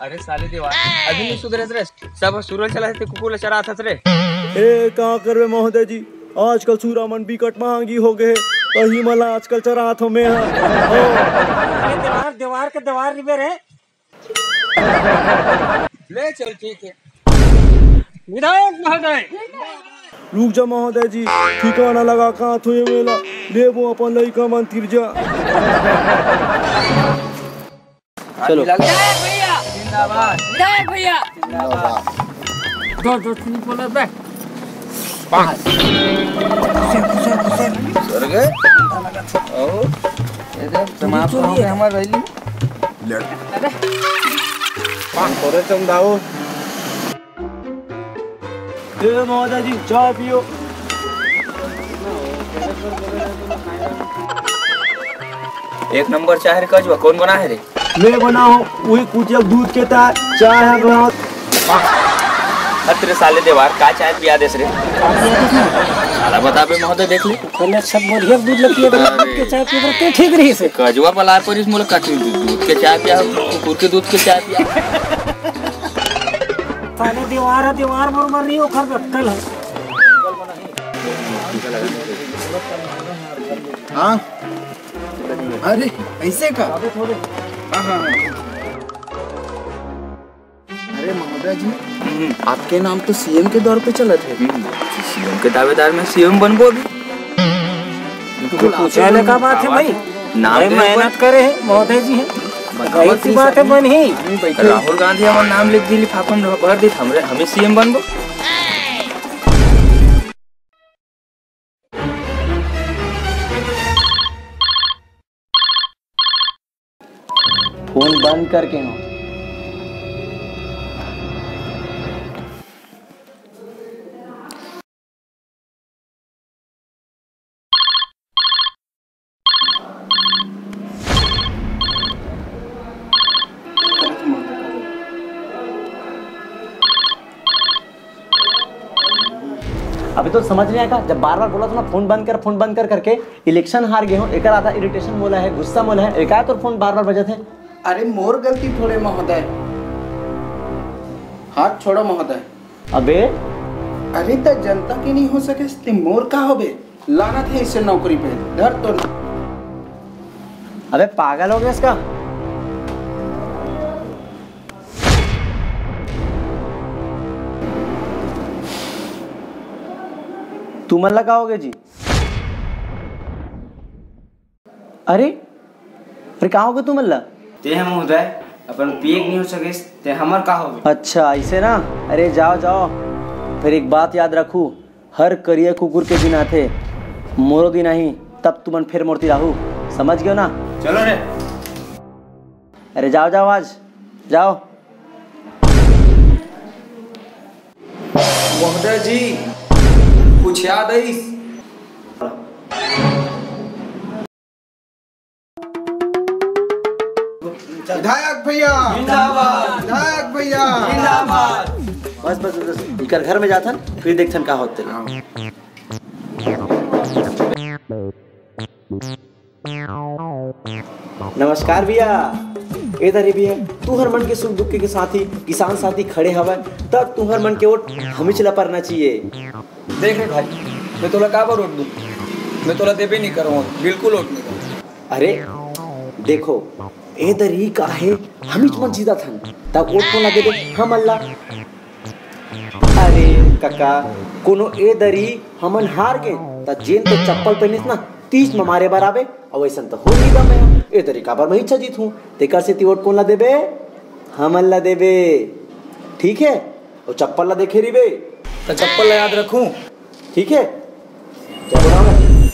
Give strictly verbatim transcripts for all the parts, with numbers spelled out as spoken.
अरे साले देवा, अभी नहीं सुधरे रे। सब सुरल चला थे, कुकुर ले चरात हस रे। ए, का करबे महोदय जी, आजकल सूरा मन बिकट महंगी हो गए, कहीं मला आजकल चरात हो मैं हा। अरे देवार, देवार के देवार रिबे रे। ले चल, ठीक है। विधायक महोदय। रुक जा महोदय जी, ठिकाना लगा कहाँ थो ये मेला, लेबो अपन लइका मन तीर जा। चलो। विधायक भैया जिंदाबाद। विधायक भैया जिंदाबाद। दो, दो, तीन बोले बे। पाँच। सर गए? और ये देख, समाप्त हो गए हमारे रैली। ले। अबे। पाँच सौ रे चंदाओ। ए महोदय जी, चाय पियो। एक नंबर चाय रे कजवा, कौन बना है रे? मैं बना हूँ, वही कुटिया दूध के ता-, चाय है बनाओ। हत रे साले देवार, का चाय पिया देस रे? साला बताबे महोदय, देख ले। पहले सब बढ़िया दूध लगी है, अरे। दूध के चाय पी के ठीक रही से। कजवा पला पर इस मुलाकात में दूध, दूध के चाय पिया, कुकुर के दूध के चाय पिया। साले दीवार है, दीवार बरोबर नहीं, ओखर अटकल है। हाँ? अरे, ऐसे का? हाँ, हाँ, हाँ। अरे महोदय जी, हम्म। आपके नाम तो सीएम के दौर पे चलत है। हम्म। सीएम के दावेदार में सीएम बनबो अभी। बिल्कुल, पूछे वाले का बात है भाई? नाम अरे तो मेहनत करे है, महोदय जी है। बराबर जाहिर सी बात है, बन ही। राहुल गांधी हमार नाम लिख दी लिफाफा में भर दी, हमरे, हमें सीएम बनबो। फोन बंद करके हो। अभी तो समझ नहीं आएगा, जब बार बार बोला था ना फोन बंद कर, फोन बंद कर करके, इलेक्शन हार गए हो, एकर आधा इरिटेशन मोला है, गुस्सा मोला है, एका तोर फोन बार बार बजत है। अरे मोर गलती थोड़े महोदय, हाथ छोड़ो महोदय। अबे अरे त जनता के नहीं हो सके ते मोर का होबे? लानत है इसे नौकरी पे, धर तो। अबे पागल हो गया इसका। तुमन ला का होगे जी? अरे, अरे का होगे तुमन ला? ते ह महोदय, अपन पीए के नहीं हो सकेस, ते हमर का होगे? अच्छा, ऐसे ना? अरे जाओ, जाओ। फिर एक बात याद रखू, हर करिया कुकुर के दिन आथे, मोरो दिन आही, तब तुमन फिर मोर तिर आहू। समझ गयो ना? चलो रे। अरे जाओ, जाओ, आज जाओ। महोदय जी, कुछ याद आइस? विधायक भैया जिंदाबाद। विधायक भैया जिंदाबाद। बस, बस, बस, इकर घर में जाथन, फिर देखथन का होते। हाँ। नमस्कार भैया। ए दरी भैया, तुहर मन के सुख दुख के साथी, किसान साथी खड़े हवय, तब तुहर मन के वोट हमीच ला परना चाहिए। देख रे भाई, मैं तोला काबर वोट दूं? मैं तोला देबे नहीं करूं, बिल्कुल वोट नहीं करूं। अरे देखो, ए दरी का हे, हमीच मन जीतत हन, तब वोट कोन ला देबे? हमन ला। अरे कका, कोनो ए दरी हमन हार गेन, त जेन तो चप्पल पहिनिस ना, तीस म मारे बर आबे, अउ अइसन त हो नहीं गा मैं। ए दरी काबर मैं इच्छा जीत हूँ, तेकर सेती वोट कोन ला देबे? हमन ला देबे, ठीक है? अउ चप्पल ला देखे रहिबे। त चप्पल ला याद रखूं। ठीक है? जय राम।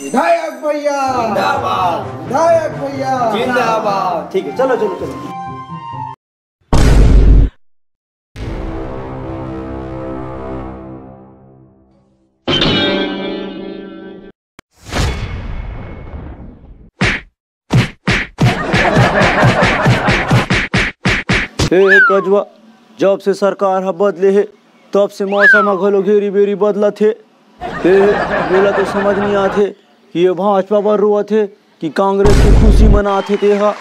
विधायक भैया जिंदाबाद। विधायक भैया जिंदाबाद। ठीक है, चलो, चलो, चलो। ए, ए, कजवा, जब से सरकार ह बदले हे, तब से मौसम ह घलो घेरी बेरी बदलत हे। ए, मोला तो समझ नहीं आत हे कि ये भाजपा बर रोवत हे कि कांग्रेस के खुशी मनात हे तेहा।